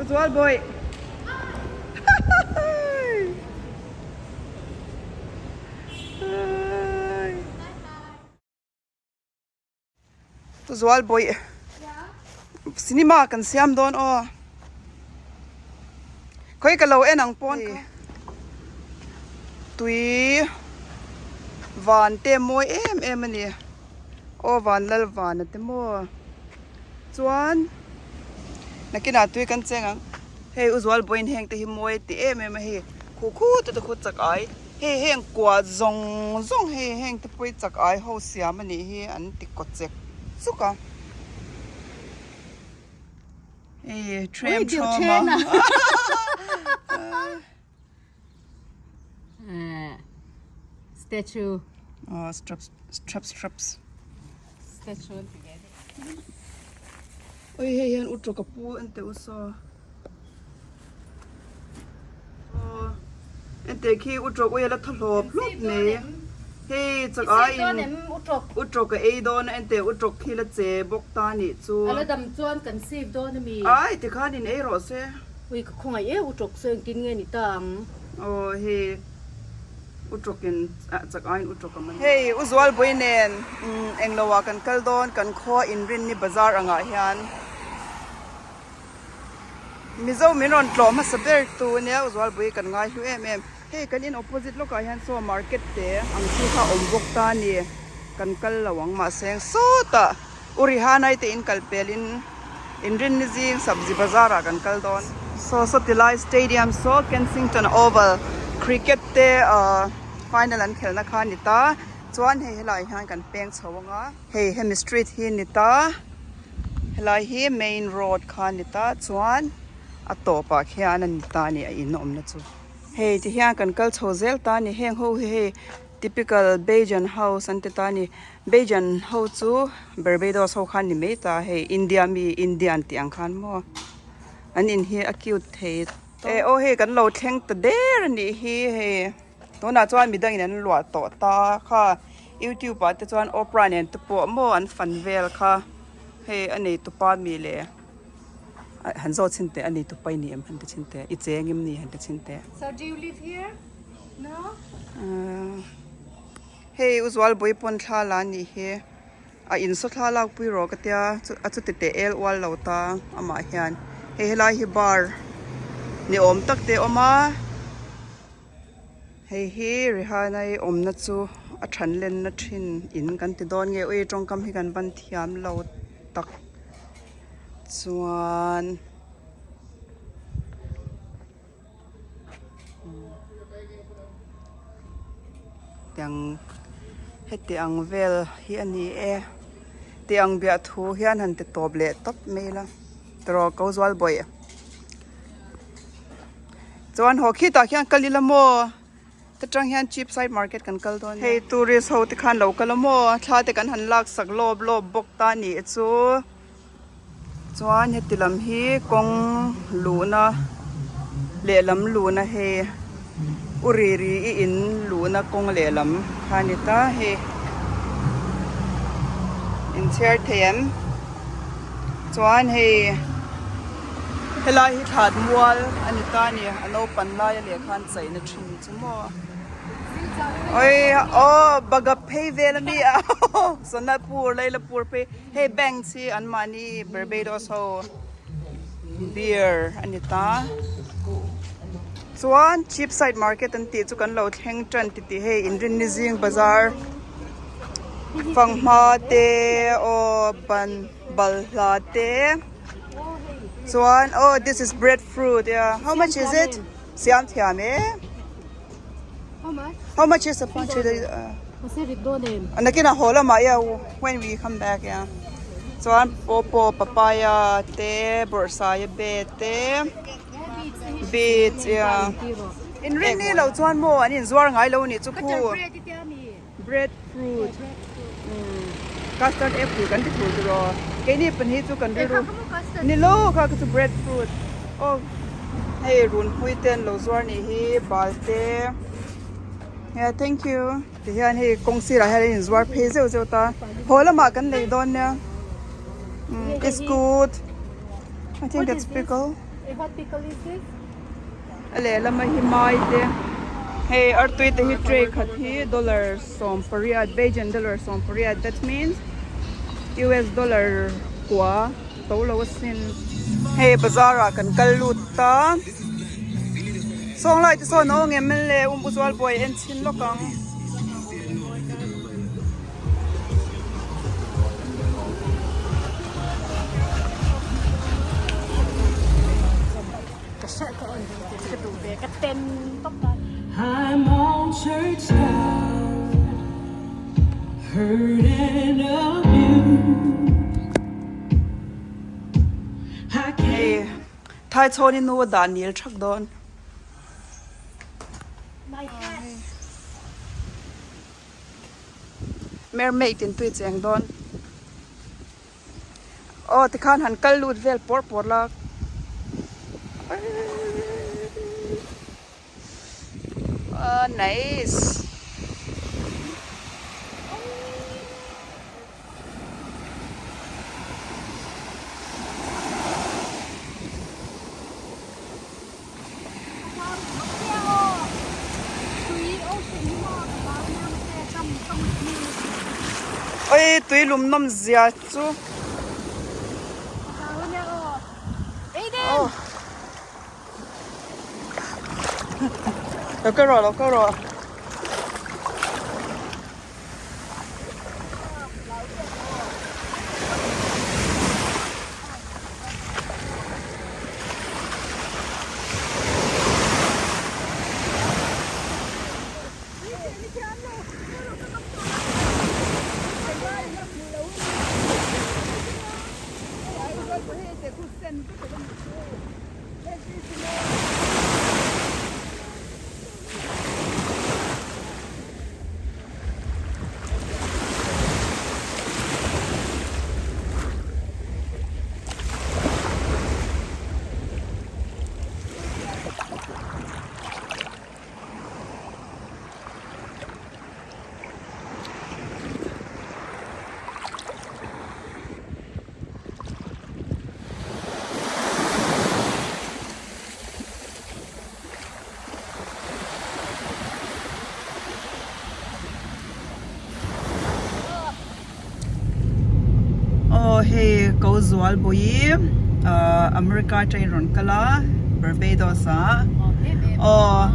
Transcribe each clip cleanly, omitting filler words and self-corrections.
Uzual bawih. Uzual bawih. Cinema kan siam dawn aw. Khawi ka lo en ang pawn kha. Tui van te mawi em em a ni. Aw van lal van a ti maw. Chuan nakinah tui kan cheng ang. Hei u Zualbawiin heng te hi mawi a ti em em a hei khu khu te te khu chak ai. Hei heng kua zawng zawng hei heng te pawh hi chak ai ho siam a nih hi an ti kaw chek chuk a. Hei threm thawm a. Statue. Oh, straps, straps, straps. Statue together. Oi hei hian utro ka pu ente uso. Oh, ente khi utro ui ala tha hlawp hlawp nei. Hei chak ai in utro ka ei dawn ente utro khi la che bawk ta nih chu. Ala dam chuan kan save dawn ami. Ai tikhan in ei rawh se. Ui ka khawngaih e u tawk saw engtin nge ni ta ang. Aw hei u tawkin chak aiin u tawk a man. Hei u Zualbui nen englo ah kan kal dawn kan khua inrinni bazar angah hian Mizo min rawn tlawh hmasa ber tu ania u Zualbui kan ngai hlu em em. Hei kan in opposite lawkah hian saw market te ang chi kha a awm bawk ta a ni kan kal lo ang mahse sawtah U Rihanai te in kal pel in Inrinni zing Sabzi Bazar ah kan kal dawn. Saw saw ti lai Stadium saw Kensington Oval cricket te ahh final an khelhna kha a ni ta. Chuan hei helai hian kan peng chho ang a. Hei hemi street hi a ni ta. Helai hi main road kha a ni ta. Chuan a tawpah khian a ni ta a ni a in awmna chu. Hei ti hian kan kal chho zel ta a ni. Heng ho hi hei typical Bajan house an ti ta a ni. Bajan ho chu Barbados ho khan ni mai ta hei India mi Indian tih ang khan maw an in hi a cute thei e aw hei kan lo thleng ta der a nih hi hei tunah chuan midangin an luah tawh ta kha youtube ah te chuan Oprah nen te pawh maw an fan vel kha hei a nei tupa mi le han zawt chhin teh a nei tupa i ni em han ti chhin teh i cheng em ni han ti chhin teh. Sir do you live here? No? Hei u Zualbui pawn thla la a nih hi a in saw thla lak pui rawh ka tia a chuti teh el ual lo ta amah hian hei helai hi bar ni awm tak te a awm a hei hi Rihanna-i awmna chu a than lenna thin in kan ti dawn nge ui tawngkam hi kan ban thiam lo tak chuan. Tiang heti ang vel hi a ni e tiang biah thu hian han ti tawp leh tawp mai ila tiraw ko zual bawih chuan haw khitah khian kal ila maw ta tang hian cheap side market kan kal dawn hei tourist ho te khan lo kal a maw thla te kan han lak sak lawp lawp bawk ta a nih chu. Chuan heti lam hi kawng luhna lehlam luhna hei u ri ri i in luhna kawng lehlam kha a ni ta hei inchhiar thei em chuan hei helai hi thlat mual a ni ta a ni a naupan laia lehkha an chaihna thin chu maw oi aw bagap phei vel ami a Sonapur Lailapur phei. Hei banks hi an mahni Barbados ho beer a ni ta. Chuan Cheapside market an tih chu kan lo thleng tan ti tih hei Inrinni zing bazar fanghma te aw ban balhla te chuan oh this is breadfruit yeah how much is it siam thiam e. How much is a punch? Nakin a haw lamah yeah when we come back yeah. Chuan pawpaw papaya te bawrhsaia be te beets yeah. Inrin ni lo chuan maw an inzuar ngai lo nih chu khu. Breadfruit custard apple kan ti thur tiraw keini pahnih chu kan rilru ni lo kha ka chu breadfruit aw hei runpui te an lo zuar nih hi bal te yeah thank you ti hian hei kawng sirah hian an inzuar phei zeuh zeuh ta haw lamah kan lei dawn nia it's good I think that's pickle. What pickle is this? A lehlam a hi mai te hei artui te hi tray khat hi dollar 18 Beijing dollar 18 that means US dollar kua to lo asin hei bazar ah kan kal lut ta sawng lai te sawn a awm ngem le um uzual buai en chhin lawk ang. I'm all churched out, hurt and abused. I can't. Hei thai chhawn in nu a dah nil thak dawn. Mermaid in tui cheng dawn. Aw tikhan han kal lut vel pawr pawr la. Aw nice. Oi tui lum nawm zia chu. Aw. Lo kal rawh lo kal rawh. Aw hei ko zual bawih ahh America atangin rawn kal a Barbados ah aw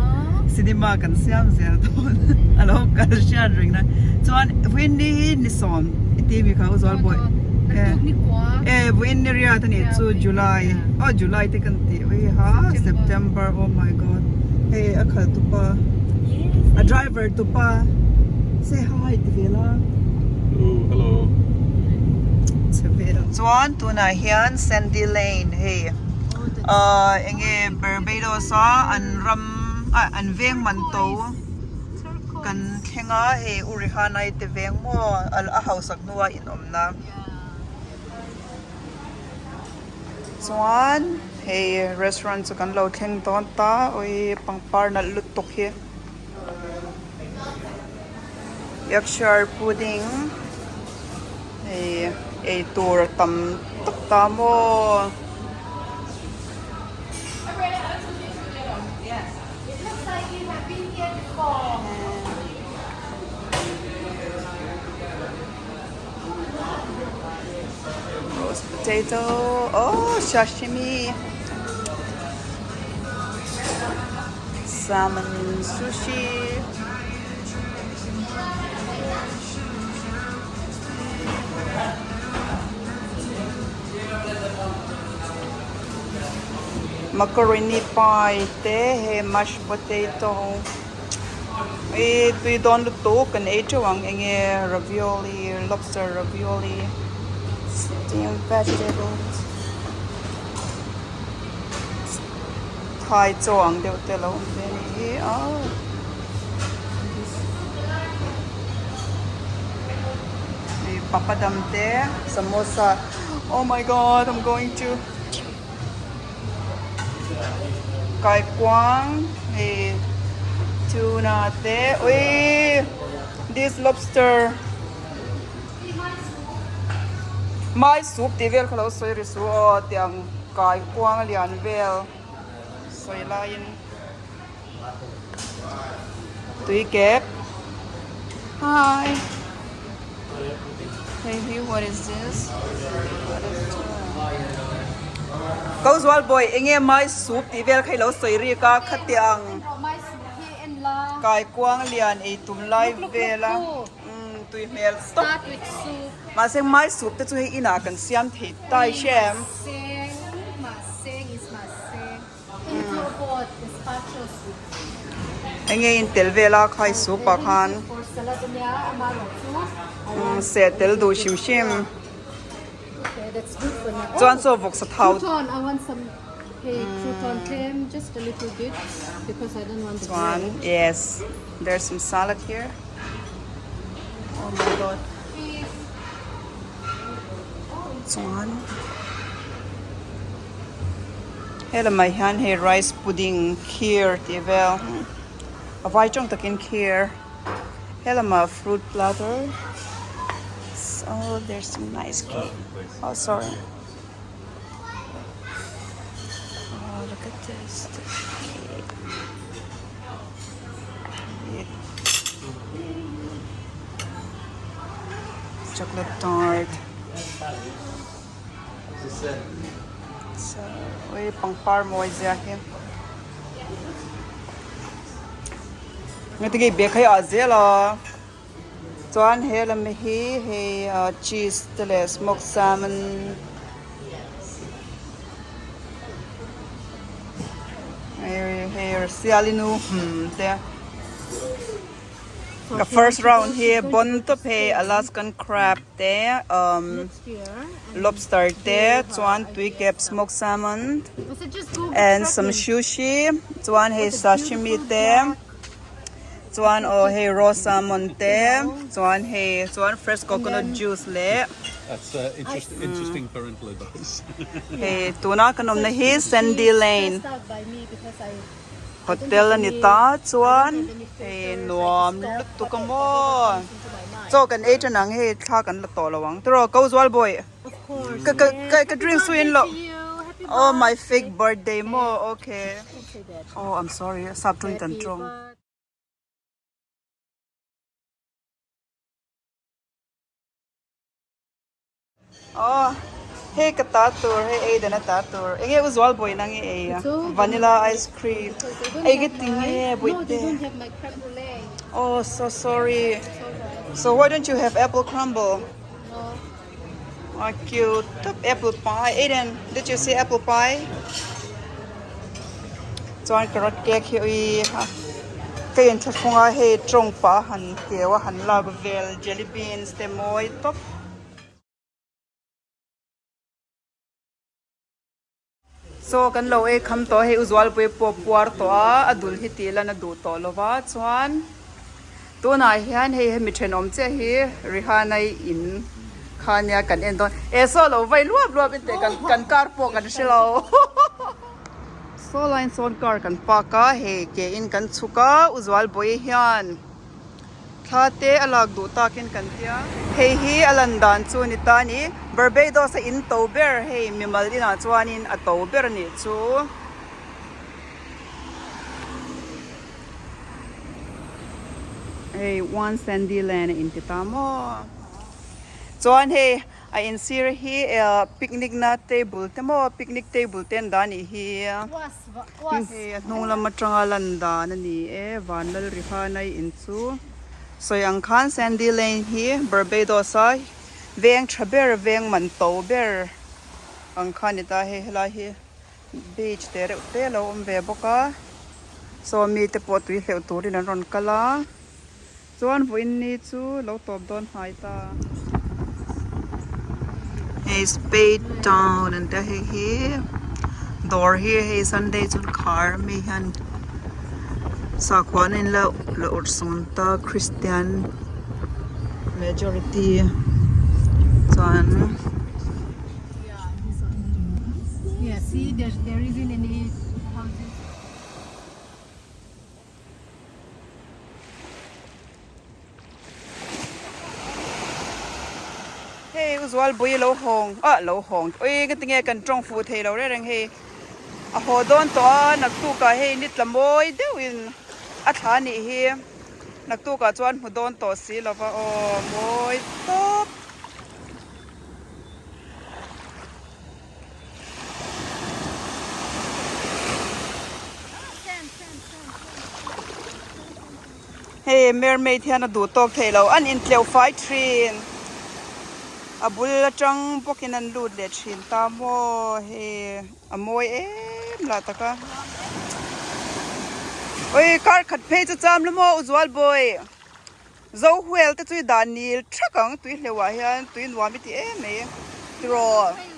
cinema kan siam zel dawn a lo kal hriat reng na chuan vawiin ni hi ni sawm i ti mi kha u zual bawih e vawiin ni riat a nih chu July aw July te kan tih ui ha September oh my god hei a khalh tupa a driver tupa say hi ti ve la Hello chhe vel chuan tunah hian Sandy Lane hei ahh enge Barbados a an ram ah an veng man to kan thleng a hei U Rihanna te veng maw a hausak hnua inawmna. Chuan hei restaurant chu kan lo thleng dawn ta awii pangpar nalh lutuk hi Yorkshire pudding hei ei tur a tam tak ta maw. Roast potato, oh sashimi, salmon sushi. Macaroni pie te hei mashed potato. Ih tui dawn lutuk kan ei teuh ang enge ravioli lobster ravioli steamed vegetables thai chaw ang deuh te a lo awm ve a nih hi aw ih papadum te samosa oh my god I'm going to. Kaikuang hei tuna te ui this lobster mai soup tih vel kha lo sawi ri su aw tiang. Kaikuang lian vel sawi laiin tui kep hi hei hi what is this what is this ko zual bawi enge mai soup tih vel kha i lo sawi rik a khatiang kaikuang lian ei tum lai vela tui hmel tawp mahse mai soup te chu hei inah kan siam thei ta i hre em. Enge in tel vel a khai soup ah khan seh tel duh hrim hrim chuan chaw vawksa thau chuan yes there's some salad here oh my god chuan He lamah hian hei rice pudding kheer tih vel a vai tawng takin kheer he lamah fruit platter so there's some nice cake oh sorry oh look at this this cake chocolate tart. Ui pangpar mawi zia hi engati nge bag hi a ah zel a chuan he lam hi hei cheese te leh smoked salmon hei sialinu hum te. Ka first round hi bon tawp hei Alaskan crab te umm lobster te chuan tuikep smoked salmon and some sushi chuan hei sashimi te chuan aw hei raw salmon te chuan hei chuan fresh coconut juice leh hei tuna kan awmna hi Sandy Lane. Hotel a ni ta chuan hei nuam lutuk a maw chaw kan ei tan ang hei thla kan la tawh lo ang tiraw ko zual bawi ka ka ka drink su in loh oh my fake birthday maw okay oh I'm sorry sap tawng in kan tawng. Aw hei ka ta tur hei ei dan a ta tur enge u zual bawi nang i ei a vanilla ice cream ei ka ti nge bawihte oh so sorry so why don't you have apple crumble oh cute top apple pie Aiden did you see apple pie chuan carrot cake hi ui ha ka inthlahrung a hei tawng pah han keu a han lak vel jelly beans te mawi tawp. Chaw kan lo ei kham tawh a hei u Zualpui pawh puar tawh a a dul hi tih lan a duh tawh lo va chuan tunah hian hei hemi thenawm chiah hi Rihanna-i in kha nia kan en dawn e saw lo vai luap luap in teh kan kan car pawh kan hre lo saw line sawn car kan park a hei ke in kan chhuk a u Zualpui hian. Thla te a lak duh takin kan tia. Hei hi a lan dan chu ni ta ni. Barbados a in to ber hei mimal inah chuanin a to ber a nih chu. Hei One Sandy Lane a inti ta maw. Chuan hei A insir hi picnic na table te maw picnic table te an dah anih hi hei a hnung lam atanga lan dan a ni e Vanlalrihanai in chu sawi ang khan Sandy Lane hi Barbados a veng tha ber veng man to ber ang kha a ni ta hei helai hi beach te reuh te a lo awm ve bawk a saw mite pawh tui hleuh turin an rawn kal a. Chuan vawiin ni chu lo tawp dawn hnai ta. Hei Spade Town an tia hei hi dawr hi hei Sunday chuan khar mi hian sakhuana in la la awrh sawn ta Christian majority chuan. Hei u Zualbui lo hawng ah lo hawng ui ngatinge kan tawng fuh thei lo reng reng hei a haw dawn tawh a naktukah hei ni tla mawi deuhin a thla a nih hi naktukah chuan hmu dawn tawh si lova aw mawi tawp. Hei mermaid hian a duh tawk theih lo an intleuh fai thin a bul atang bawkin an lut leh thin ta maw hei a mawi em lah tak a ui kar khat phei chu cham la maw u Zualbawi zo huel te chu i dah nil thak ang tui hleuh ah hian tui nuam i ti em mai tiraw.